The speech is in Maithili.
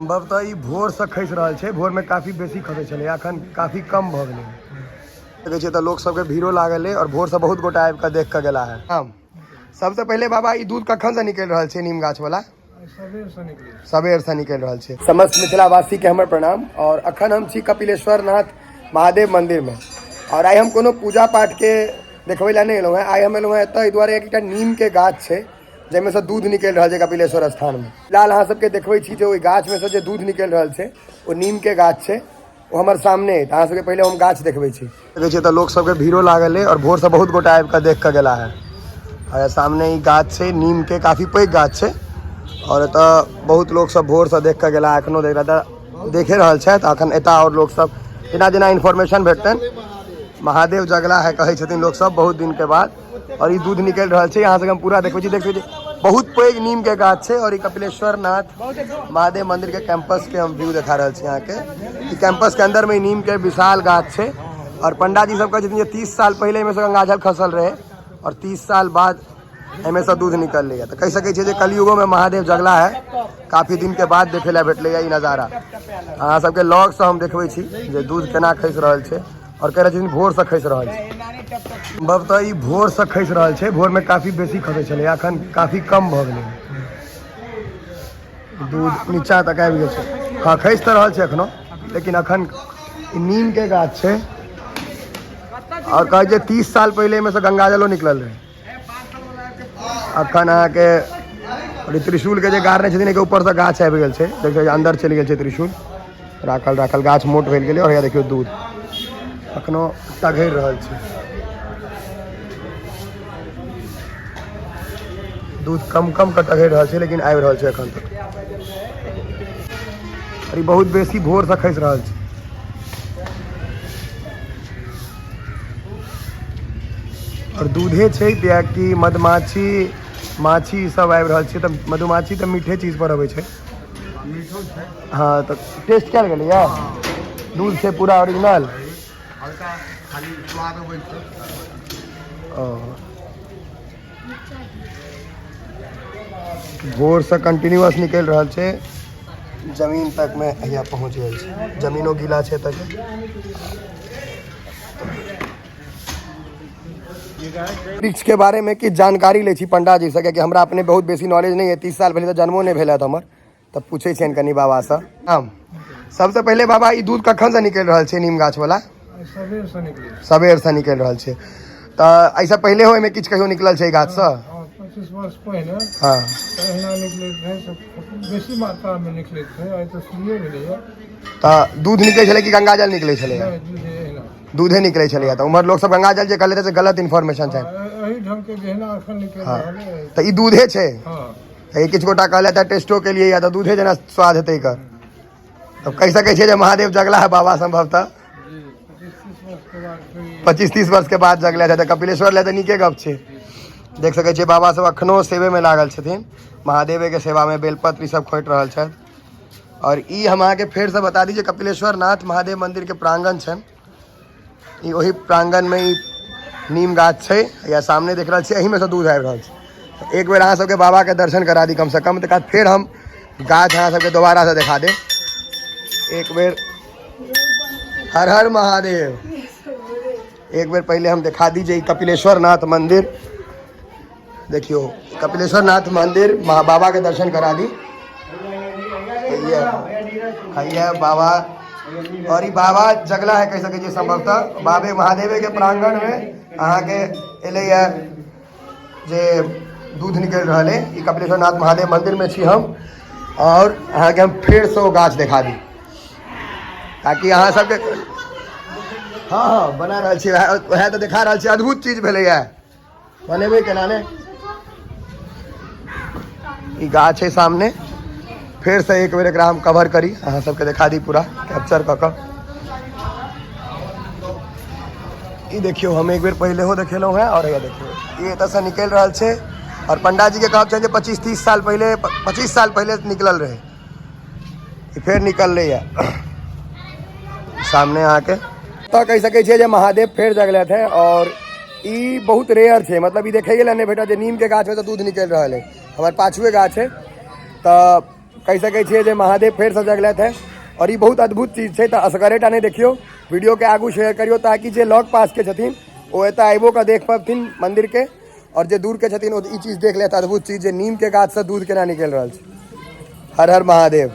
संभवतः ई भोरसँ खसि रहल छै। भोरमे काफी बेसी खसै छलै, अखन काफी कम भऽ गेलै। देखै छियै तऽ लोक सबके भीड़ो लागल अइ और भोरसँ बहुत गोटा आबि कऽ देख कऽ गेला है। हँ, सबसँ पहिले बाबा, ई दूध कखनसँ निकलि रहल छै नीम गाछ वाला? सबेरसँ निकलि रहल छै। समस्त मिथिलावासी के हमर प्रणाम। और अखन हम छी कपिलेश्वर नाथ महादेव मंदिर में और आइ हम कोनो पूजा पाठ के देखबै लए नहि एलहुँ हेँ। आइ हम एलहुँ हेँ एतऽ एहि दुआरे, एकटा नीम के गाछ छै जाहिमे से दूध निकलि रहल छै कपिलेश्वर स्थानमे। फिलहाल अहाँ सबके देखबै छी जे ओहि गाछमे से जे दूध निकलि रहल छै ओ नीमके गाछ छै। ओ हमर सामने अइ, तऽ अहाँ सबके पहिले हम गाछ देखबै छी। देखै छियै तऽ लोक सबके भीड़ो लागल अइ और भोरसँ बहुत गोटा आबि कऽ देख कऽ गेला है। आ सामने ई गाछ छै नीमके, काफी पैघ गाछ छै और एतऽ बहुत लोक सब भोरसँ देख कऽ गेला, एखनो देख देखे रहल छथि। अखन एतऽ आओर लोक सब जेना जेना इन्फॉर्मेशन भेटतनि। महादेव जगला है कहै छथिन लोक सब बहुत दिन के बाद और ई दूध निकलि रहल छै। अहाँ सबके हम पूरा देखबै छी। देख सकै छी, बहुत पैघ नीम के गाछ छै और ई कपिलेश्वर नाथ महादेव मंदिर के कैंपस के हम व्यू देखा रहल छी अहाँके। ई कैंपस के अंदर में ई नीम के विशाल गाछ छै और पंडा जी सब कहै छथिन जे 30 साल पहिले एहिमे से गंगाजल खसल रहे और 30 साल बाद एहिमे से दूध निकललै। तऽ कहि सकै छियै जे कलयुगो में महादेव जगला है। काफी दिन के बाद देखे ला भेटलै ई नजारा। अहाँ सबके लग से हम देखबै छी जे दूध केना खसि रहल छै और कह रहल छथिन भोर से खसि रहल छै। संभवतः ई भोर से खसि रहल छै। भोर में काफी बेसी खसै छलै, अखन काफी कम भऽ गेलै। दूध नीचा तक आबि गेल छै। हँ, खसि तऽ रहल छै एखनो, लेकिन अखन ई नीम के गाछ छै और कहै छै 30 साल पहिले एहिमे से गंगाजलो निकलल रहै। अखन अहाँके और ई त्रिशूल के जे गाड़ने छथिन, एहिके ऊपर से गाछ आबि गेल छै। देख सकै छी, अंदर चलि गेल छै त्रिशूल। राखल राखल गाछ मोट भेल गेलै। और हैया देखियौ, दूध अखनो टघरि रहल छै। दूध कम कम के टघरि रहल छै, लेकिन आबि रहल छै एखन तक। और ई बहुत बेसी भोर से खसि रहल छै। और दूधे छै, कियाकि मधुमाछी माछी सब आबि रहल छै, तऽ मधुमाछी तऽ मीठे चीज पर अबै छै। मीठो छै। हँ, तऽ टेस्ट कयल गेलैया? दूध छै पूरा ओरिजिनल। हल्का खाली स्वाद अबै छै। ओ भोरसँ कंटिन्यूअस निकलि रहल छै। जमीन तक मे हैया पहुँच गेल छै। जमीनो गीला छै एतऽके। वृक्ष के बारे में किछु जानकारी लै छी पंडा जी से, कियाकि हमरा अपने बहुत बेसी नॉलेज नहि है। 30 साल पहिले तऽ जन्मो नहि भेल हैत हमर। तऽ पूछै छियनि कनि बाबासँ। हँ, सबसँ पहिले बाबा, ई दूध कखनसँ निकलि रहल छै नीम गाछ वाला? सबेरसँ निकलै। सबेरसँ निकलि रहल छै। तऽ एहिसँ पहिले ओहिमे किछु कहियो निकलल छै एहि गाछसँ? हँ, 25 वर्ष पहिने। तऽ एहिना निकलैत रहै सब, बेसी मात्रामे निकलैत रहै। आइ तऽ शुरुए भेलैए। तऽ दूध निकलै छलै कि गंगाजल निकलै छलै? नहि, दूधे एहिना। दूधे निकलै छलैए। तऽ उम्हर लोकसब गंगाजल जे कहले से गलत इन्फॉर्मेशन छै। एहि ढंगके जहिना एखन निकलि रहल अइ। तऽ ई दूधे छै? हँ। तऽ ई किछु गोटा कहले तऽ टेस्टो के लिए तऽ दूधे जेना स्वाद हेतै एकर। तब कहि सकै छियै जे महादेव जगला है बाबा संभवतः। जी, 25-30 वर्षके बाद फेर ई। 25-30 वर्ष के बाद जगले छै, तऽ कपिलेश्वर लए तऽ नीके गप छै। देख सकै छियै, बाबा सब अखनो सेवे में लागल छथिन, महादेवे के सेवा में बेलपत्र ई सब खोंटि रहल छथि। और ई हम अहाँके फेरसँ बता दी जे कपिलेश्वर नाथ महादेव मंदिर के प्रांगण छनि ई। ओहि प्रांगण में ई नीम गाछ छै या सामने देख रहल छियै, एहिमे से दूध आबि रहल छै। एक बेर अहाँ सबके बाबा के दर्शन करा दी कम से कम, तकर बाद फेर हम गाछ अहाँ सबके दोबारा से देखा देब। एक बेर हर हर महादेव। एक बेर पहिले हम देखा दी जे ई कपिलेश्वर नाथ मंदिर देखियौ, कपिलेश्वर नाथ मंदिर बाबा के दर्शन करा दी। ये बाबा और ई बाबा जगला है, कहि सकै छियै संभवतः बाबे महादेवे के प्रांगण में अहाँके एलैया जे दूध निकलि रहल है। ई कपिलेश्वर नाथ महादेव मंदिर में छी हम और अहाँके हम फेरसँ ओ गाछ देखा दी ताकि अहाँ सबके। हँ हँ, बना रहल छी। वएह तऽ देखा रहल छी। अद्भुत चीज भेलैया, बनेबै केना ने। ई गाछ है सामने। फेर से एक बेर एकरा हम कवर करी, अहाँ सबके देखा दी पूरा कैप्चर कऽ कऽ। ई देखियौ, हम एक बेर पहिले हो देखेलहुँ हेँ और हैया देखियौ, ई एतऽसँ निकलि रहल छै और पंडाजी के कहब छनि जे 25-30 साल पहिले, 25 साल पहिले निकलल रहै, ई फेर निकललै यऽ सामने अहाँके। तऽ कहि सकै छियै जे महादेव फेर जगलथि हैं और ई बहुत रेयर छै, मतलब ई देखैए लए नहि भेटत जे नीमके गाछमे से दूध निकलि रहल है। हमर पाछुए गाछ है। तऽ कहि सकै छियै जे महादेव फेरसँ जगलथि है आओर ई बहुत अद्भुत चीज छै। तऽ असगरे टा नहि देखियौ, वीडियोके आगू शेयर करियौ ताकि जे लग पासके छथिन ओ एतऽ आबिओ कऽ देख पबथिन मन्दिरके, आओर जे दूरके छथिन ओ ई चीज देख लेत, अद्भुत चीज जे नीमके गाछसँ दूध केना निकलि रहल छै। हर हर महादेव।